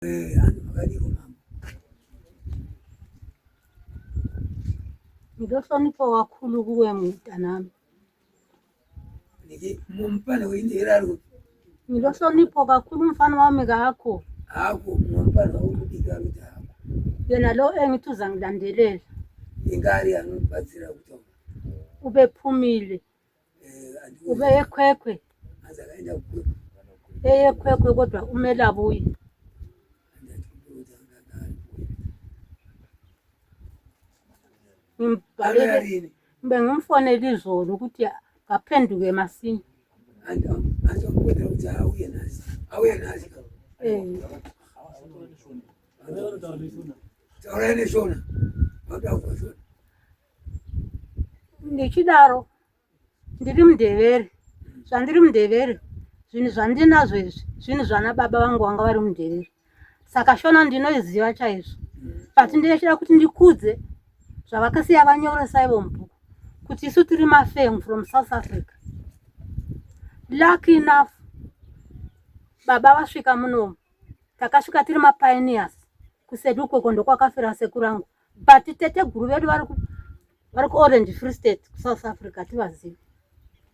Eh, anhu makadiko mambo. Ngilohlonipho kakhulu kuwe mntanami. Niki mumfana weindera ari kupi? Ngilohlonipho kakhulu umfana wami kakho. Hakho mumfana waurikubika kuti hakho. Yena lo engithi uzangilandelela. Ingari anobatsira kutaura. Ubephumile. Eh, Ube ekhwekhwe. Anzi akaenda kukwekwe. Eyekhwekhwe kodwa umele abuye. Ngimbhalele bengimfonela izolo ukuthi kaphenduke masinya. Eh. Ndichidaro ndiri mundevere zvandiri mundevere zvinhu zvandinazvo izvi zvinhu zvana baba vangu vanga vari mundevere saka shona ndinoiziva chaizvo but ndinochida kuti ndikudze zvavakasiya vanyoresa ivo mubhuku kuti isu tiri mafem from South Africa. Lucky enough baba vasvika munomu takasvika tiri mapioneers kusedu ukoko ndokwakafira sekuru angu but teteguru vedu vari vari kuOrange Free State kuSouth Africa tivazivi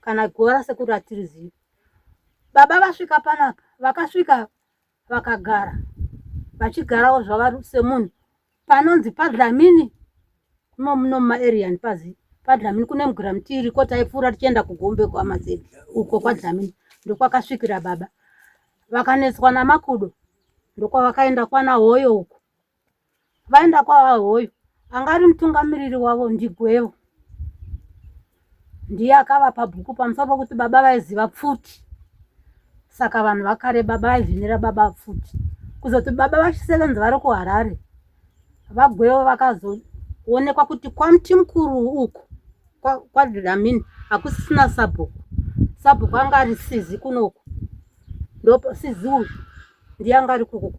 kana guva rasekuru hatirizivi. Baba vasvika panapa vakasvika vakagara vachigarawo zvavari semunhu panonzi paDlamini imo muno mumaarea ndipazivi paDlamini kune muGramti iriko taipfuura tichienda kugombe kuhama dzedu uko kwaDlamini ndokwakasvikira baba vakanetswa namakudo ndokwavakaenda kwana Hoyo uko Vaenda kwaVaHoyo anga ari mutungamiriri wavo ndiGwevo. Ndiye akavapa bhuku pamusoro pokuti baba vaiziva pfuti. Saka vanhu vakare baba vaivhinira baba pfuti. Kuzoti baba vachisevenza vari kuHarare, VaGwevo vakazoonekwa kuti kwaMutimukuru uku kwaDlamini hakusisina sabhuku. Sabhuku anga ari Sizi kunoku. Ndo Sizi uyu ndiye anga ari kuku.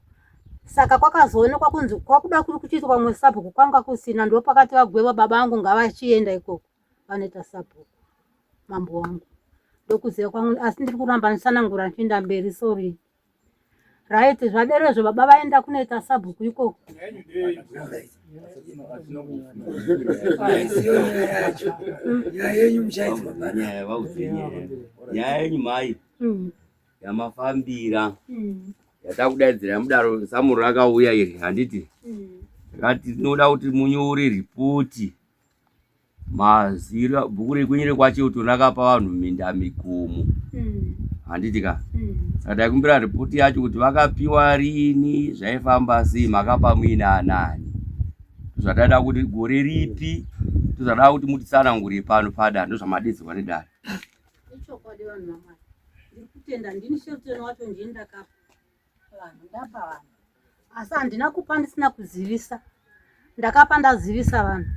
Saka kwakazoonekwa kunzi kwakuda kuri kuchiitwa pamwe sabhuku kwanga kusina, ndopakati VaGwevo baba vangu ngavachienda ikoko vanoita sabhuku mambo wangu. Ndokuziva kwangu, asi ndiri kuramba ndisanangura ndichienda mberi, sorry. Right, zvaderezvo baba vaenda kunoita sabhuku ikoko. Nyaya yenyu muchaidzwa pana. Nyaya vaudzei nyaya. Nyaya yenyu mai. Yamafambira yatakudaidzira mudaro samuro rakauya iri handiti takati tinoda kuti munyore ripoti mazira bhuku rekwenyu rekwaCheuto rakapa vanhu minda mikomo handiti ka saka taikumbira ripoti yacho kuti vakapiwa rini zvaifamba sei makapa muina anani zvataida kuti gore ripi tozvada kuti mutitsanangure pano padare ndozvamadedzerwa nedare. Ichokwadi vanhu vaMwari. Ndiri kutenda ndini Shelton wacho ndini ndakapa vanhu ndapa vanhu. Asi handina kupa ndisina kuzivisa. Ndakapa ndazivisa vanhu.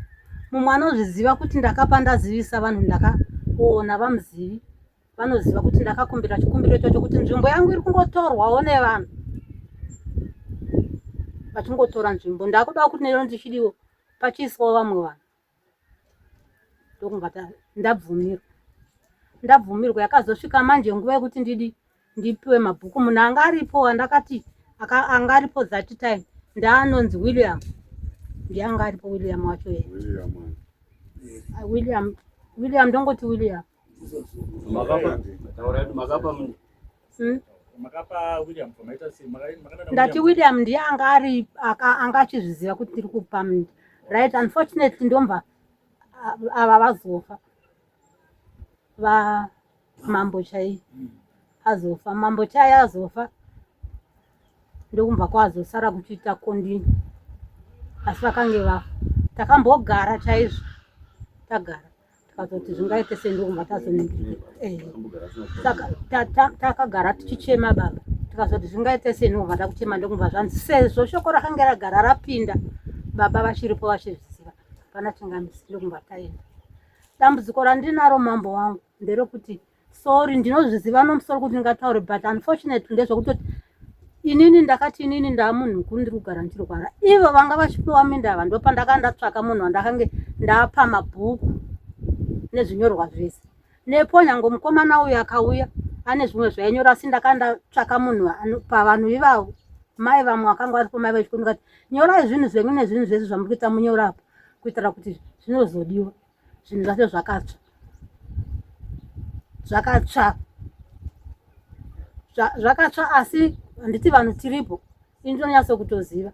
Mumwe anozviziva kuti ndakapa ndazivisa vanhu ndakaona vamuzivi. Vanoziva kuti ndakakumbira chikumbiro ichocho kuti nzvimbo yangu iri kungotorwawo nevanhu. Vachingotora nzvimbo. Ndakuda kuti nero ndichidiwo pachiiswawo vamwe vanhu. Ndokubva ndabvumirwa. Ndabvumirwa yakazosvika manje nguva yekuti ndidi ndipiwe mabhuku. Munhu anga aripo wandakati anga aripo that time ndaanonzi William. Ndiye anga aripo William wacho iye. William William ndongoti William. Makapa makapa Makapa William maita sei? Maka Ndati William ndiye anga ari anga achizviziva kuti ndiri kupa munhu. Right, unfortunately ndomva ava vazofa. Va mambo chai azofa, mambo chai azofa. Ndokumva kwazosara kuchiita kondini. Asi vakange vafa. Takambogara chaizvo. Tagara. Tikazoti zvingaite sei ndokumva tazoningirira. Saka takagara tichichema baba. Tikazoti zvingaite sei ndokumva takuchema ndokumva zvanzi sezvo shoko rakange ragara rapinda baba vachiripo vachizviziva. Hapana chingamisi ndokumva taenda. Dambudziko randinaro mambo wangu nderekuti sorry ndinozviziva nomusoro kuti ndingataure but unfortunately ndezvekutoti inini ndakati inini ndaamunhu mukuru ndiri kugara ndichirwara. Ivo vanga vachipiwa minda ava ndopandakanga ndatsvaka munhu wandakange ndapa mabhuku nezvinyorwa zvese. Nepo nyange mukomana uyu akauya ane zvimwe zvainyora asi ndakanga ndatsvaka munhu pavanhu ivavo. Mai vamwe vakanga varipo, mai vechikuru, ndikati nyorai zvinhu zvenyu nezvinhu zvese zvamuri kuita munyora apo, kuitira kuti zvinozodiwa. Zvinhu zvacho zvakatsva, zvakatsva, zvakatsva, asi handiti vanhu tiripo, ini ndinonyatso kutoziva.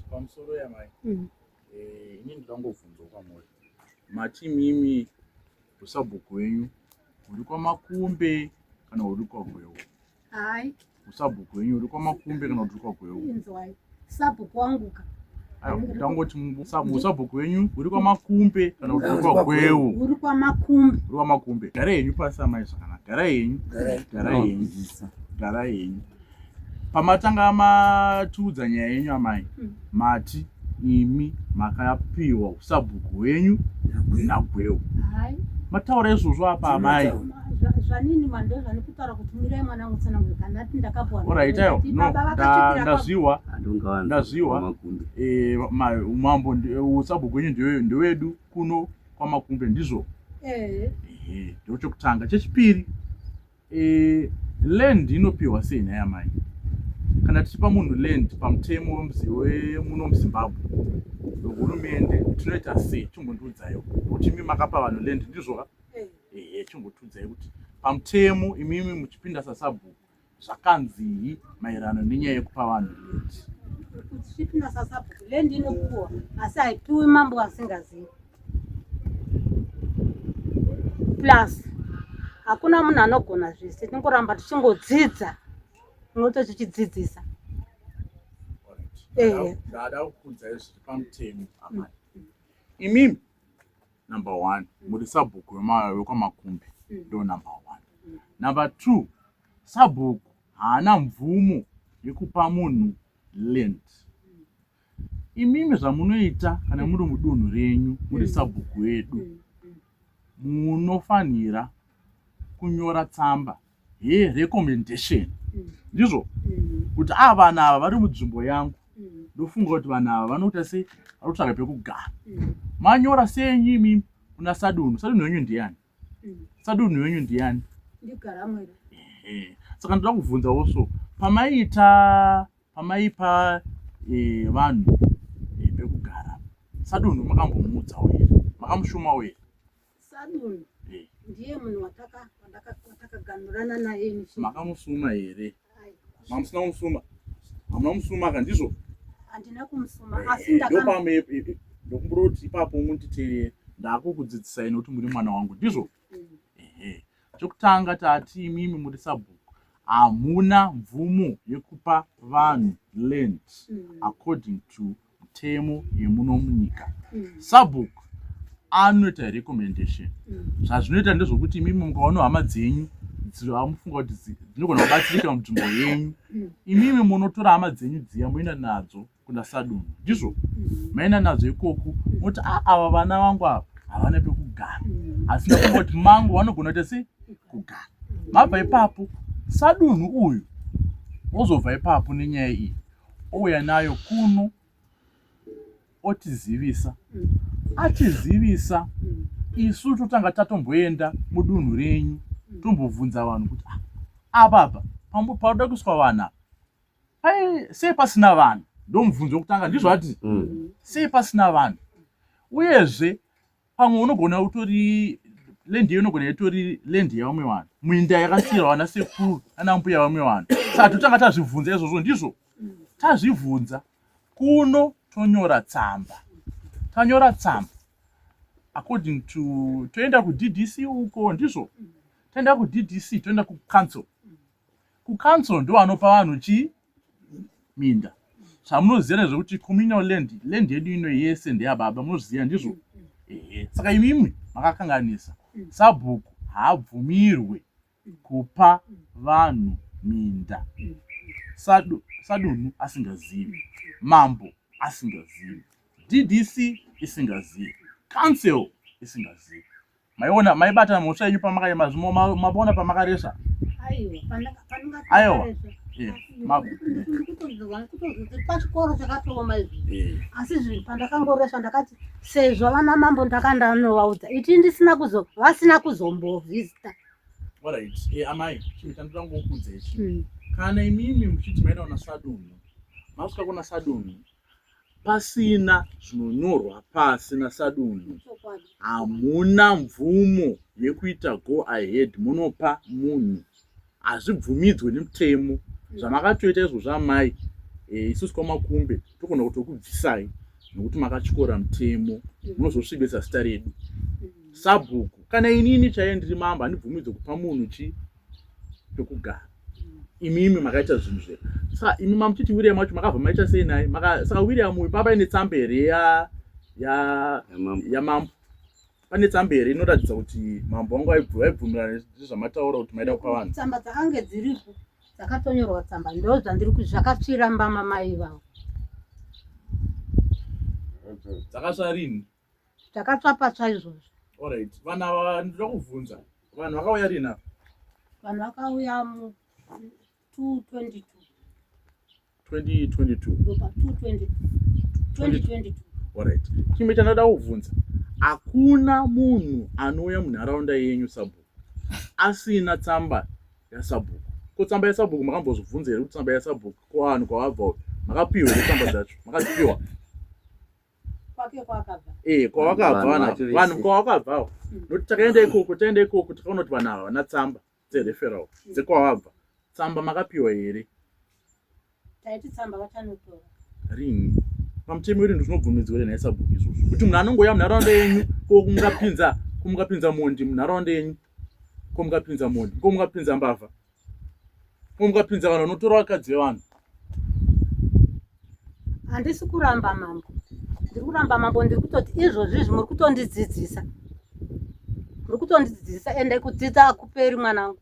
Pamusoro yamai, ini ndoda ngobvunzwa kwamuri, mati imimi usabhuku wenyu uri kwaMakumbe kana uri kwaGwewo? Hai. Usabhuku wenyu uri kwaMakumbe kana kuti uri kwaGwewo? Inzwai. Sabhuku wangu ka. Tangoti usabhuku wenyu uri kwaMakumbe kana kuti uri kwaGwewo? Uri kwaMakumbe. Uri kwaMakumbe. Garai henyu pasi amai zvakanaka. Garai henyu. Garai henyu. Garai henyu. Pamatanga matiudza nyaya yenyu amai, mati imi makapiwa usabhuku hwenyu naGwewo. Mataura izvozvo apa amai. Zvanini mando zvanikutaura kuti mirai mwana wangu tsanangure kana ndati ndakapiwa. Alright, ayo. No, ndazviwa. Ndazviwa. Mambo usabhuku wenyu ndewedu kuno kwaMakumbe ndizvo? Eh. Ehe, ndochokutanga. Chechipiri, land inopiwa sei nhai amai? Kana tichipa munhu land pamutemo wemuno muZimbabwe wehurumende tinoita sei? Chimbondiudzaiwo kuti imi makapa vanhu land ndizvo ka? Ehe, chimbotiudzai kuti pamutemo imimi muchipinda sasabhuku zvakanzii maererano nenyaya yekupa vanhu land? Tichipinda sasabhuku land inopuwa asi haipiwi mambo asingazivi. Plus hakuna munhu anogona zvese, tinongoramba tichingodzidza, unoto tichidzidzisa. Ndada kukuudzai zviri pamutemo amai. Imimi number 1 muri sabhuku wekwaMakumbe, ndo number 1. Number 2, sabhuku haana mvumo yekupa munhu land. Imimi zvamunoita kana muri mudunhu renyu muri sabhuku wedu, munofanira kunyora tsamba yerecommendation, ndizvo? Kuti a vanhu ava vari munzvimbo yangu, ndofunga kuti vanhu ava vanoita sei, vari kutsvaga pekugara. Manyora senyu imimi kuna sadunhu. Sadunhu wenyu ndiani? Sadunhu wenyu ndiani? Saka ndoda kubvunzawo, so pamaiita pamaipa vanhu pekugara, sadunhu makambomuudzawo here? Makamushumawo here? Sadunhu ndiye munhu watakaganurana naye. Makamusuma here? Mamusina kumusuma? Hamuna kumusuma ka, ndizvo? Handina kumusuma, asi ndopame ndokumbura kuti ipapo munditeerere, ndakukudzidzisai nokuti muri mwana wangu, ndizvo? Ehe, chokutanga tati imimi muri sabhuku, hamuna mvumo yekupa vanhu land according to mutemo yemuno munyika. Sabhuku anoita recommendation. Zvazvinoita ndezvokuti imimi mukaona hama dzenyu dzamufunga kuti dzinogona kubatsirika munzvimbo yenyu, imimi munotora hama dzenyu dziya moenda nadzo kuna sadunhu, ndizvo? Maenda nadzo ikoko moti ava vana vangu ava havana pekugara, asi ndafunga kuti mangu vanogona kuita sei kugara. Mabva ipapo sadunhu uyu ozobva ipapo nenyaya iyi ouya nayo kuno otizivisa. Atizivisa, isu totanga tatomboenda mudunhu renyu tombobvunza vanhu kuti apa panoda kuiswa vanhu apa sei pasina vanhu? Ndomubvunzo wekutanga, ndizvo ati? Sei pasina vanhu? Uyezve pamwe unogona utori land iyo inogona itori land yevamwe vanhu, minda yakasiyirwa vana sekuru nana mbuya vamwe vanhu. Saka totanga tazvibvunza izvozvo, ndizvo? Tazvibvunza kuno tonyora tsamba. Tanyora tsamba according to toenda kuDDC uko, ndizvo? Toenda kuDDC, toenda kucouncil. Kucouncil ndo vanopa vanhu chii? Minda. Zvamunoziva nezvekuti communal land, land yedu ino yese ndeyababa, munozviziva ndizvo? Ehe, saka imimwi makakanganisa. Sabhuku haabvumirwe kupa vanhu minda sadunhu asingazivi, mambo asingazivi, DDC isingazivi, council isingazivi. Maiona maibata mhosva yenyu pamakaema zvimo, maona pamakaresva? Aiwa. Pachikoro chakatooma izvi, asi zvinhu pandakangoresva ndakati sezvo vana mambo ndakandanovaudza iti ndisina kuzo vasina kuzombovhizita. Alright, amai, chinhu chandoda ngokuudza ichi. Kana imimi muchiti maenda kuna Sadunhu, masvika kuna Sadunhu pasina zvinonyorwa pasi naSadunhu, hamuna mvumo yekuita go ahead munopa munhu. Hazvibvumidzwe nemutemo. Zvamakatoita izvozvo amai, eh, isusu kwaMakumbe togona kutokubvisai nokuti makatyora mutemo, munozosvibisa zita redu. Sabhuku, kana inini chaiye ndiri mambo handibvumidzwe kupa munhu chi pekugara. Imimi makaita zvinhu zve saka imi mamuchiti William wacho makabva maita sei naye? Saka William uyu papa ine tsamba here yamambo? Pane tsamba here inoratidza kuti mambo wangu vaibvumirana nezvamataura kuti maida kupa vanhu? Tsamba dzakange dziripo dzakatonyorwa tsamba, ndo zvandiri kuti zvakatsvira mbama mai ivavo. Dzakatsva rini? Zvakatsva patsva izvozvo. Alright, vanhu ava ndinoda kubvunza, vanhu vakauya rini apa? Vanhu vakauya mu 222. 2022. Ndopa 222. 2022. Alright. Chimwe chandinoda kubvunza, hakuna munhu anouya munharaunda yenyu sabhuku asina tsamba yasabhuku. Ko tsamba yasabhuku makambozvibvunza here kuti tsamba yasabhuku ko vanhu kwavabva uyu makapiwa here tsamba dzacho? Makadzipiwa? Kwake kwakabva. Eh, kwavakabva Vanhu vanhu vacho ava. Vanhu vese. kwavakabva ava. Nokuti takaenda ikoko, taenda ikoko takaona kuti vanhu ava havana tsamba dzereferral dzekwavabva. Tsamba makapiwa here? Taiti tsamba vachanotora. Rini? Pamutemo wedu ndozvinobvumidzwa here nhai sabhuku izvozvo? Kuti munhu anongouya munharaunda yenyu, ko mukapinza, ko mukapinza mhondi munharaunda yenyu, ko mukapinza mhondi, ko mukapinza mbavha, ko mukapinza vanhu vanotora vakadzi vevanhu. Handisi kuramba mambo, ndiri kuramba mambo, ndiri kutoti izvozvi izvi muri kutondidzidzisa, muri kutondidzidzisa, ende kudzidza hakuperi mwanangu.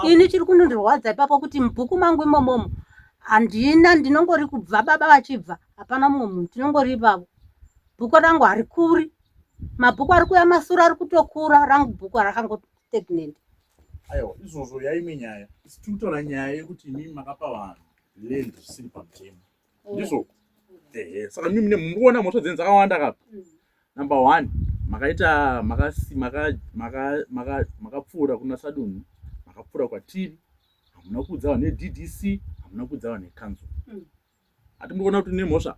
Ini chiri kunondirwadza ipapo kuti mubhuku mangu imomomo handina, ndinongori kubva baba vachibva, hapana mumwe munhu, tinongori ivavo. Bhuku rangu harikuri, mabhuku ari kuuya masure ari kutokura, rangu bhuku rakangostagnant. Aiwa, izvozvo yaimwe nyaya. Isi tiri kutaura nyaya yekuti imimi makapa vanhu land zvisiri pamutemo. Ndizvo? Ehe, saka imimi mune muri kuona mhosva dzenyu dzakawanda kapa. Number 1, makaita makasi maka maka maka makapfuura kuna Sadunhu, makapfuura kwatiri, hamuna kuudza vanhu veDDC, hamuna kuudza vanhu vecouncil. Hati muri kuona kuti nemhosva?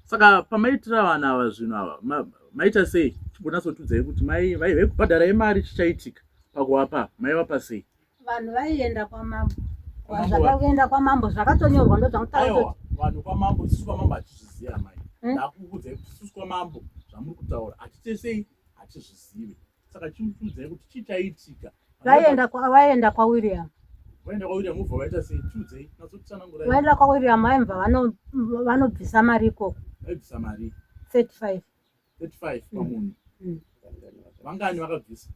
Saka pamaitira vanhu ava zvinhu ava, maita sei? Chimbonatsotiudzai kuti mai vaikubhadharai mari chichaitika pakuvapa, maivapa sei? Vanhu vaienda kwamambo. Zvakaenda kwamambo zvakatonyorwa ndozvamutaura kuti vanhu kwamambo, isusu kwamambo hatizvizivi amai. Ndakukuudzai kuti isusu kwamambo zvamuri kutaura hatitesei, hatizvizivi. Saka chimutudzai kuti chii chaitika. Vaenda kwa vaenda kwa William. Vaenda kwa William ubva vaita sei? Tiudzei, natsotsanangurai. Vaenda kwa William vaibva vanobvisa mari ikoko. Vaibvisa mari 35. 35 pamunhu. Vangani vakabvisa?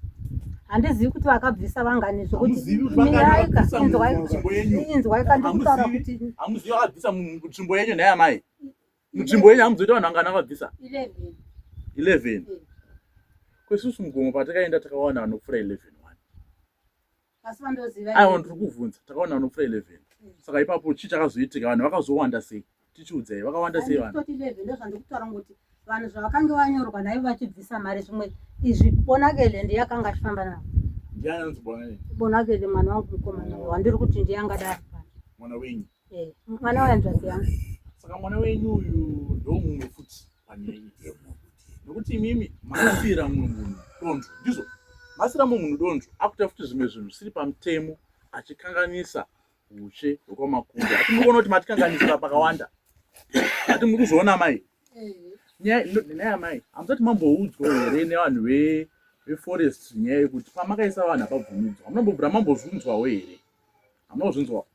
Handizivi kuti vakabvisa vangani zvokuti Hamuzivi kuti vangani vakabvisa munzvimbo yenyu. Inzwaika ndikutaura kuti Hamuzivi vakabvisa munzvimbo yenyu nhai amai. Munzvimbo yenyu hamuzoita vanhu vangani vakabvisa? 11. 11. Kwesusu mugomo patakaenda takawana vanopfuura 11 wani. Asi vandoziva. Aiwa ndiri kuvhunza, takawana vanopfuura 11. Saka ipapo chii chakazoitika? Vanhu vakazowanda sei? Tichiudzai, vakawanda sei vanhu? Ndikutoti 11 ndozvandikutaura ngokuti vanhu zvavakange vanyorwa naivo vachibvisa mari zvimwe izvi Bonakele ndiye akanga achifamba navo. Ndiani anonzi Bonakele? Bonakele mwana wangu mukomana wandiri kuti ndiye angadaro pano. Mwana wenyu? Mwana wehanzvadzi yangu. Saka mwana wenyu uyu ndomumwe futi panyaya iyi. Nokuti imimi makasiira mumwe munhu donzvo, ndizvo? Masiira mumwe munhu donzvo, akuita futi zvimwe zvinhu zvisiri pamutemo achikanganisa ushe hwekwaMakumbe. Ati muri kuona kuti matikanganisira pakawanda. Ati muri kuzviona amai? Nyaya amai, hamusati mamboudzwa here nevanhu veforest nyaya yekuti pamakaisa vanhu hapabvumidzwa? Hamuna kumbobvira mambozvinzwawo here? Hamuna kuzvinzwawo?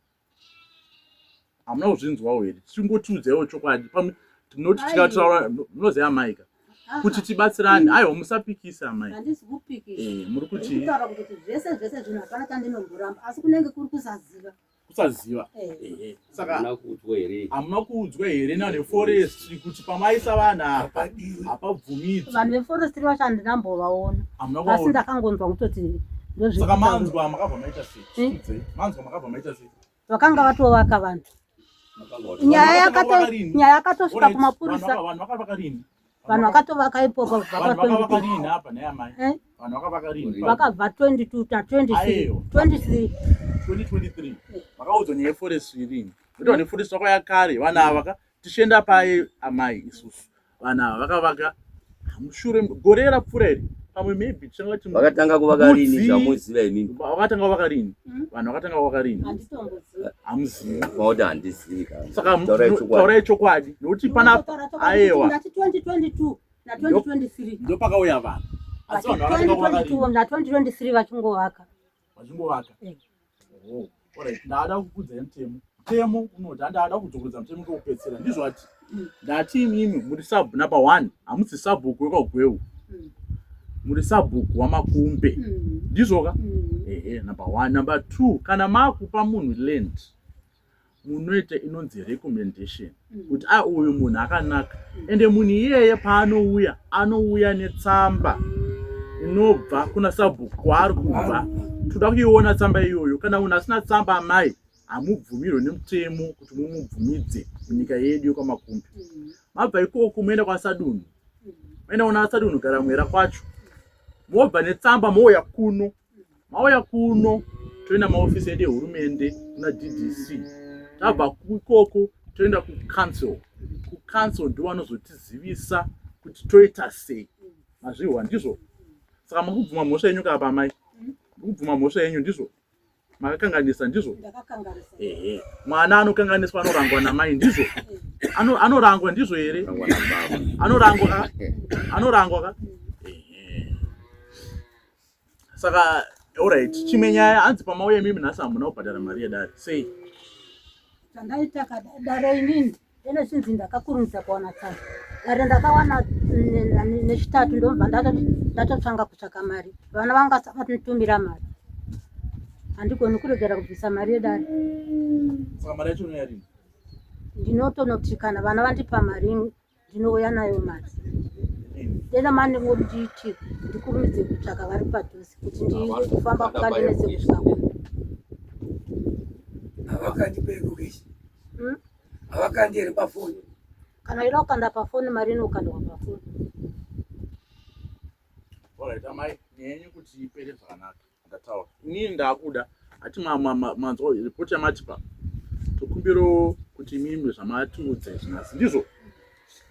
Hamuna kuzvinzwawo here? Tichingotiudzaiwo chokwadi. Pamwe tinoti tikataura, munoziva amai ka? Kuti tibatsirane. Aiwa, musapikisa amai. Handisi kupikisa. Muri kuti Ndikutaura kuti zvese zvese zvinhu hapana chandinomboramba, asi kunenge kuri kusaziva. Kusaziva. Saka Hamuna kuudzwa here? Hamuna kuudzwa here nevanhu veforestry kuti pamaisa vanhu apa hapabvumidzwi? Vanhu veforestry vacho handinambovaona. Hamuna Asi kuvaona. ndakangonzwa kutoti ndozviri Saka kutaurwa. manzwa makabva maita sei? Tiudzei. Manzwa makabva maita sei? Vakanga vatovaka vanhu. Makanga vatovaka. Nyaya Vanhu vakavaka rini? yakatosvika Alright, kumapurisa. Vanhu vakavaka rini? Vanhu vakatovaka ipopo kubva Vanhu vakavaka pa rini apa nhai amai? Eh? Vanhu vakavaka rini? Vakabva 22 na 23. Aiwa. 23. 2023. Makaudzwa nyaya yeforestry rini? Kuti vanhu veforestry vakauya kare vanhu ava ka tichienda paye amai isusu. Vanhu ava vakavaka mushure gore rapfuura iri pamwe maybe tichangati Vakatanga kuvaka rini Mudzi- zvamuziva imimi? Vakatanga kuvaka rini? Mm. Vanhu vakatanga kuvaka rini? Handitombozivi. Hamuzivi. Makuti handizivi kana. Saka Taurai chokwadi. taurai chokwadi nokuti pana Ndinotaura chokwadi kuti aiwa. ndati 2022 na 2023. Ndopakauya vanhu. Asi vanhu vakatanga kuvaka rini? 2022 na 2023 vachingovaka. Vachingovaka. Eh. Oh, alright. Ndada kukudzai mutemo. Mutemo unoti handada kudzokeredza mutemo kekupedzisira. Ndizvo ati ndati imimi muri sub number 1 hamusi sabhuku wekwaGweu. Muri sabhuku waMakumbe. Ndizvo ka? Ehe, number 1. Number 2 kana makupa munhu land munoita inonzi recommendation kuti a uyu munhu akanaka ende munhu iyeye paanouya anouya netsamba inobva kuna sabhuku kwaari kubva. Toda kuiona tsamba iyoyo. Kana munhu asina tsamba amai hamubvumirwe nemutemo kuti mumubvumidze munyika yedu yekwaMakumbe. Mabva ikoko moenda kwaSadunhu, moenda kuna Sadunhu Garamwera kwacho, mobva netsamba mouya kuno. Mauya kuno toenda maofisi edu ehurumende kuna DDC. Tabva ikoko toenda kucouncil. Kucouncil ndivo vanozotizivisa kuti toita sei. Mazvihwa ndizvo? Saka makubvuma mhosva yenyu kapa amai? Mukubvuma mhosva yenyu ndizvo? Makakanganisa ndizvo? Ndakakanganisa. Ehe. Mwana anokanganiswa anorangwa namai ndizvo? Anorangwa ndizvo here? Anorangwa nababa. Anorangwa ka? Anorangwa ka? Ehe. Saka alright, chimwe nyaya hanzi pamauya imimi nhasi hamuna kubhadhara mari yedare. Sei? Chandaita dare inini ene chinzi ndakakurumidza kuwana tsamba. Dare ndakawana nechitatu ndobva ndatotsvanga kutsvaka mari. Vana vanga vatinditumira mari. Handigoni kuregera kubvisa mari yedare. Saka mari yacho unoya rini? Ndinotonoti kana vana vandipa mari ndinouya nayo mari. Dena mani nditi ndikurumidze kutsvaka vari padhuze kuti ndikufamba kukandinetse kusvika kuno. Havakandi pekokeshi. Havakandi here pafoni? Kana ida kukanda pafoni mari inokandwa pafoni. Alright, amai, nyaya yenyu kuti ipere zvakanaka. Ndataura. Inini ndakuda ati manzwa report yamatipa. Tokumbirawo kuti imimi zvamatiudza izvi nhasi ndizvo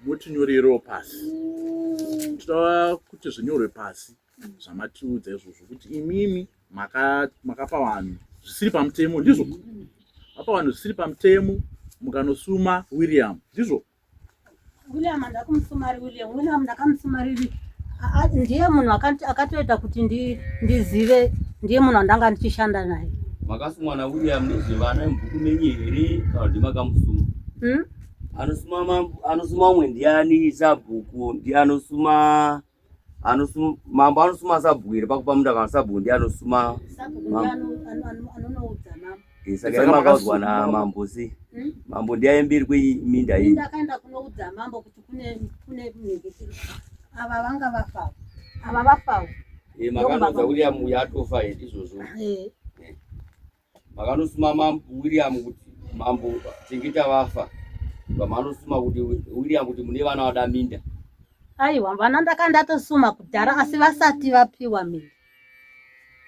motinyorerewo pasi. Toda kuti zvinyorwe pasi zvamatiudza izvozvo kuti imimi makapa vanhu zvisiri pamutemo ndizvo? Mapa vanhu zvisiri pamutemo mukanosuma William ndizvo? William ndakamusuma ari William. William ndakamusuma riri ndiye munhu akatoita kuti ndizive, ndiye munhu wandanga ndichishanda naye. Makasumwa na William nezvevana mubhuku menyu here kana kuti makamusuma? Anosuma mambo, anosuma umwe ndiani sabhuku, ndiye anosuma, anosuma mambo anosuma sabhuku here pakupa munda kana sabhuku ndiye anosuma Sabhuku mambo. ndiye anonoudza mambo. Saka iye makaudzwa namambo sei? Mambo ndiye aimberi kweminda iyi. Ndakaenda kunoudza mambo kuti kune mhengekero. Ava vanga vafawo. Ava vafawo. Makanoudza William uyu atofa here izvozvo? Makanosuma mambo William kuti mambo chengeta vafa. Vamanosuma kuti William kuti mune vana vada minda. Aiwa, vana ndaka ndatosuma kudhara asi vasati vapiwa minda.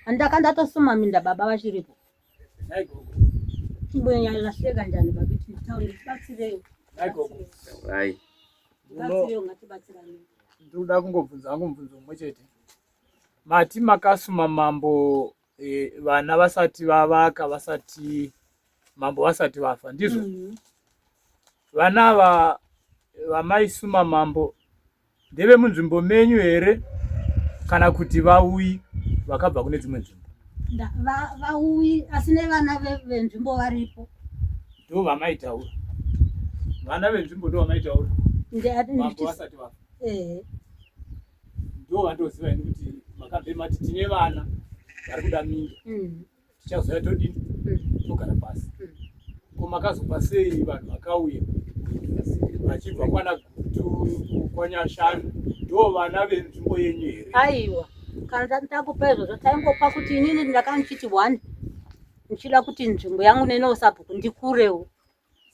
Ndaka ndatosuma minda baba vachiripo. Mbuya lahleka njani bakithi nditaure ndibatsirei. Right. Ndibatsirei ngatibatsirane. Ndinoda kungobvunza hangu mubvunzo mumwe chete. Mati makasuma mambo vana vasati vavaka, vasati mambo vasati vafa, ndizvo? Vana ava vamaisuma mambo ndeve munzvimbo menyu here kana kuti vauyi vakabva kune dzimwe nzvimbo? Vauyi asi nevana venzvimbo varipo. Ndo vamaitaura. Vana venzvimbo ndo vamaitaura. Mambo vasati vafa. Ndo vandoziva ini kuti makabve mati tine vana vari kuda minda. Tichazouya todini? Togara pasi. Ko makazopa sei vanhu vakauya vachibva kwana Gutu, kwaNyashanu, ndo vana venzvimbo yenyu here? Aiwa, kana takupa izvozvo taingopa kuti inini ndakanga ndichiti one ndichida kuti nzvimbo yangu nenosabhuku ndikurewo.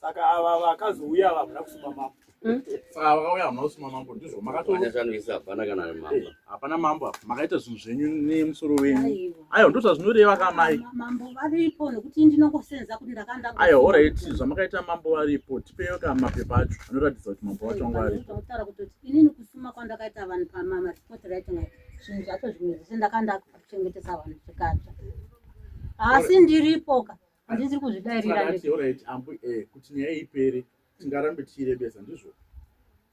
Saka ava vakazouya ava havana kusuma mambo. Saka vakauya hamuna kusuma mambo ndizvo makatoanoisa hapana kana mambo. Eh, hapana mambo apa. Makaita zvinhu zvenyu nemusoro wenyu. Aiwa ndozvazvinoreva kamai. Mambo varipo nekuti ndinongosenza kuti ndakanda. Aiwa alright zvamakaita mambo varipo tipeyo ka mapepa acho anoratidza kuti mambo wacho wanga aripo. Kutaura kuti inini kusuma kwandakaita vanhu pamama report writing zvinhu zvacho zvimwe zvese ndakanda kuchengetesa vanhu zvikatsva. Asi ndiripo ka. Handisi kuzvidairira. Alright ambu eh kuti nyaya ipere tingarambe tichirebesa ndizvo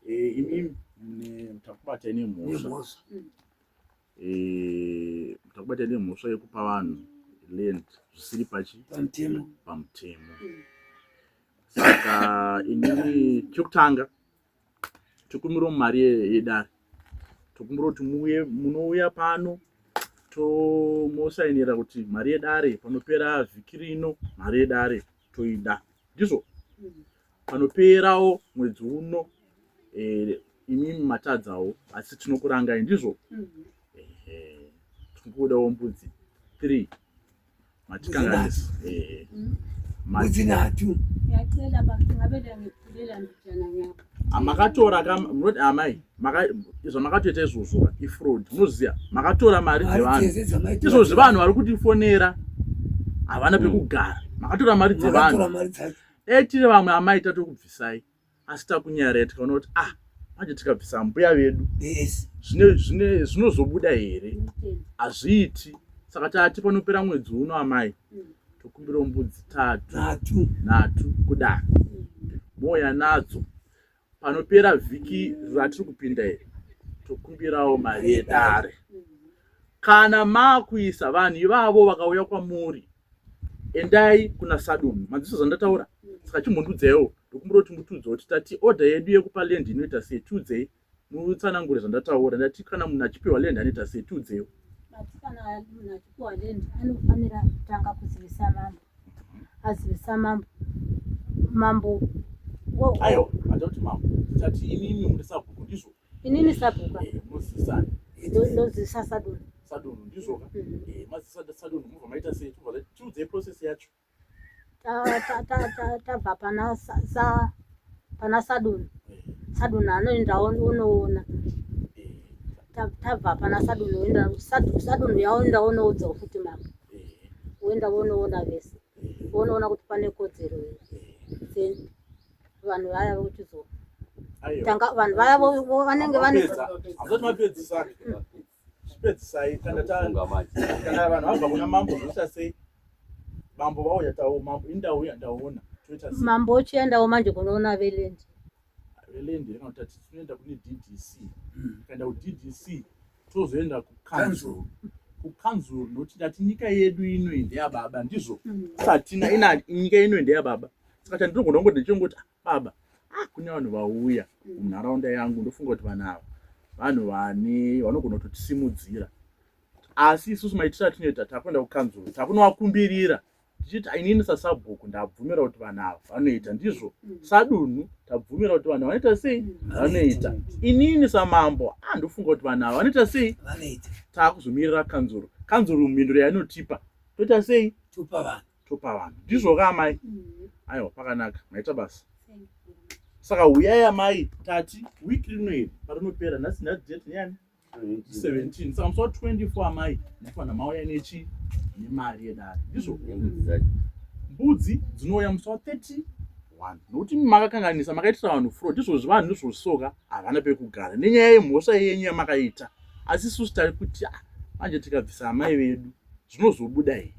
eh, imimi mune takubatai nemhosva eh, takubatai nemhosva yekupa vanhu land zvisiri pachi pamutemo pamutemo saka inini chekutanga tokumbirawo mari yedare tokumbira kuti muuye munouya pano tomosainira kuti mari yedare panopera vhiki rino mari yedare toida ndizvo panoperawo mwedzi uno eh, imimi matadzawo asi tinokurangai ndizvo tinokudawo mbudzi 3 matikanganisa eh, mbudzi nhatu makatora ka munoti amai zvamakatoita izvozvo ka ifraud munoziva makatora mari dzevanhu izvozvi vanhu vari kutifonera havana pekugara makatora mari dzevanhu dai tiri vamwe amai tatokubvisai asi takunyarai tikaona kuti ah manje tikabvisa mbuya vedu zvinozobuda here hazviiti saka tati panopera mwedzi uno amai tokumbirawo mbudzi tatu nhatu kudaro mouya nadzo panopera vhiki ratiri kupinda iri tokumbirawo mari yedare kana makuisa vanhu ivavo vakauya kwamuri endai kuna sadunhu manzwisa zvandataura saka chimbondiudzaiwo ndokumbira kuti mutiudze kuti tati order yedu yekupa land inoita sei tiudzei mutsanangure zvandataura ndati kana munhu achipiwa land anoita sei tiudzeiwo Mati kana munhu achipiwa land anofanira kutanga kuzivisa mambo azivisa mambo mambo aiwa handauti mambo tati imimi muri sabhuku ndizvo inini sabhuku eh, ndozivisa sadunhu sadunhu ndizvoka mm. eh, mazivisa sadunhu mubva maita sei tiudzei process yacho tabva pana pana sadunhu sadunhu anoenda onoona tabva pana sadunhu oenda sadunhu yaoenda onoudzawo futi mambo oenda vonoona vese vonoona kuti pane kodzero here vanhu vaya vochizotanga vanhu vaya vanenge vane Chipedzisai kana ta kana vanhu vabva kuna mambo zvoita sei? Mambo vauya tawo mambo indauya ndaona toita sei? Mambo ochiendawo manje kunoona veland. Veland kana kuti tinoenda kune DDC. Tikaenda ku DDC tozoenda ku council. Ku council nokuti tati nyika yedu ino ndeyababa ndizvo. Satina ina nyika ino ndeyababa. Saka chandinogona kungoti ndichingoti ah, baba ah, kune vanhu vauya munharaunda yangu ndofunga kuti vanhu ava vanhu vane vanogona kutotisimudzira asi isusu maitiro atinoita takuenda kukanzuru takunovakumbirira tichiti inini sasabhuku ndabvumira kuti vanhu ava vanoita ndizvo mm. sadunhu tabvumira kuti vanhu vanoita sei mm. vanoita inini samambo ah, ndofunga kuti vanhu ava vanoita sei taakuzomirira kanzuru kanzuru mhinduro yainotipa toita sei topa vanhu topa vanhu ndizvo ka amai mm. aiwa pakanaka maita basa saka huyai amai tati week rino iri parinopera nhasi nhasi date neyani 17 saka musi wa 24 amai munofanira mauya nechi nemari yedare ndizvo mbudzi dzinouya musi wa 31 nokuti makakanganisa makaitira vanhu fraud izvozvi vanhu izvozvisoka havana pekugara nenyaya yemhosva yenyu yamakaita asi isusu tari kuti ah, manje tikabvisa amai vedu zvinozobuda here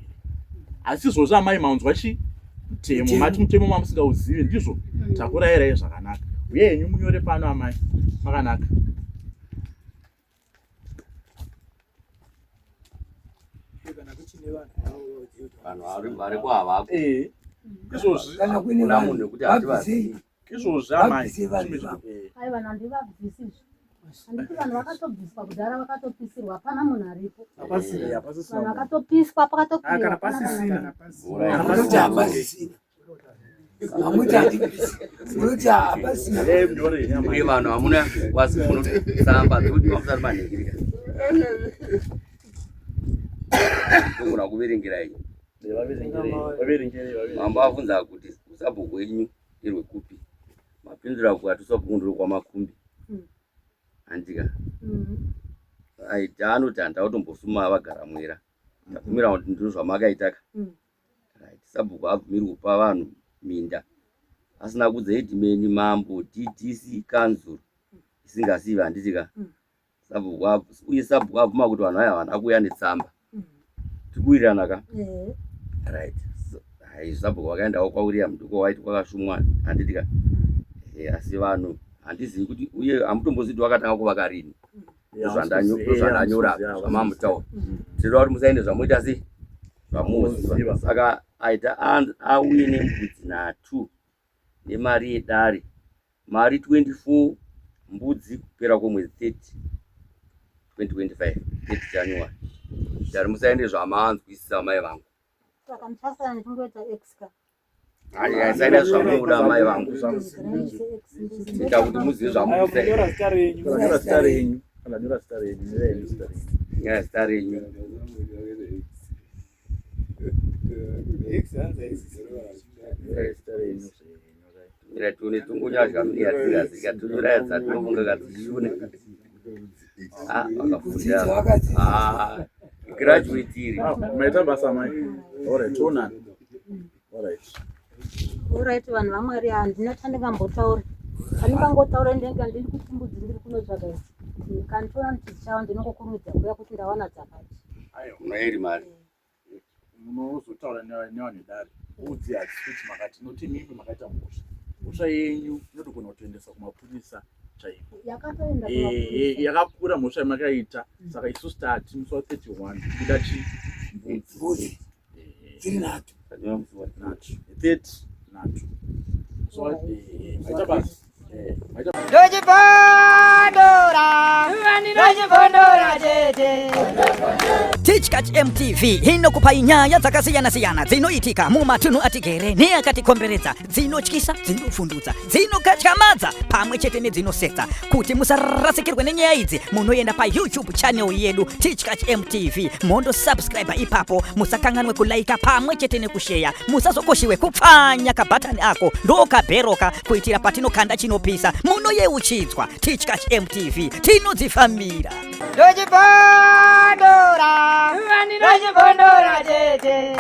asi izvozvo amai maunzwa chi mutemo mati mutemo mamusingauzivi ndizvo mm. takurairai zvakanaka uye henyu munyore pano amai makanaka vanhu variko havako eh, izvozvi kana kuine vanhu nekuti hativazivi izvozvi amai aiwa handivabvisi izvi handiti vanhu vakatobviswa kudhara vakatopisirwa hapana munhu aripo vanhu vakatopiswa pakatokana pasisina uye vanhu hamuna wasi munosamba dzekuti mamusati manhingirika togona kuverengera iyi mambo avhunza kuti usabhuku wenyu nderwekupi? Mapindura kuatuswa kunduru kwaMakumbi. Handika. Aita anoti handida kutombosuma vagara mwera. Ndabvumira kuti ndizvo zvamakaitaka. Right. Sabhuku abvumiri kupa vanhu minda asina kudza headman, mambo, DDC, kanzuru isingazivi handiti ka. Sabhuku uye sabhuku abvuma kuti vanhu vaya havana kuuya netsamba. Tikuwirirana ka? Right. Hai sabhuku vakaendawo kwaWilliam ndiko waiti kwakashumwa handiti ka. Asi vanhu handizivi kuti uye hamutombozivi kuti vakatanga kuvaka rini. Ndozvandanyora zvamamutaura. Tinoda kuti musaende zvamuita sei zvamuziva. Saka aita auye nembudzi nhatu nemari yedare mari 24 mbudzi kupera kwemwedzi 30 2025 30 January. Dare musaende zvamanzwisisa mai vangu. Saka ndichasara ndichingoita x ka. Saida zvamunoda mai vangu. Ita kuti muzive zvamunoda. Nyora zita renyu. Nyora zita renyu. Kana nyora zita renyu. Nyora henyu zita renyu. Nyora zita renyu. Nyora zita renyu. Mira tione tongonyadya mune yatingazika tonyora dzatinofunga kadzishune. Ah, vakafunda. Ah, graduate iri. Maita basa mai. Alright, toonana. Alright. Alright vanhu vaMwari handina chandingambotaura. Chandingangotaura ndenge ndiri kuti mbudzi ndiri kunotsvaga idzi. Kanditora kuti dzichava ndinongokurumidza kuuya kuti ndawana dzakati. Aiwa. Munoeri mari. Munozotaura nevanhu vedare. Udzi hadzisi kuti makati noti imimi makaita mhosva. Mhosva yenyu inotogona kutoendesa kumapurisa chaiko. Yakatoenda kumapurisa. Yakakura mhosva yamakaita saka isusu tati musi wa 31 kuda chi mbudzi. Mbudzi. Dziri nhatu. Nhatu. 30 nhatu. So maita basa. Maita Ndochibondora, ndochibondora chete. Tichkach MTV inokupai nyaya dzakasiyana-siyana dzinoitika mumatunhu atigere neakatikomberedza, dzinotyisa, dzinovhundutsa, dzinokatyamadza pamwe chete nedzinosetsa. Kuti musarasikirwe nenyaya idzi, munoenda paYouTube channel yedu Tichkach MTV, mondosubscribe ipapo, musakanganwe kulaika pamwe chete nekusheya, musazokoshiwe kupfanya kabhatani ako ndokabheroka kuitira patinokanda chinopisa munoyeuchidzwa. Tichkach MTV tinodzifambira. Ndochibondora, ndochibondora chete.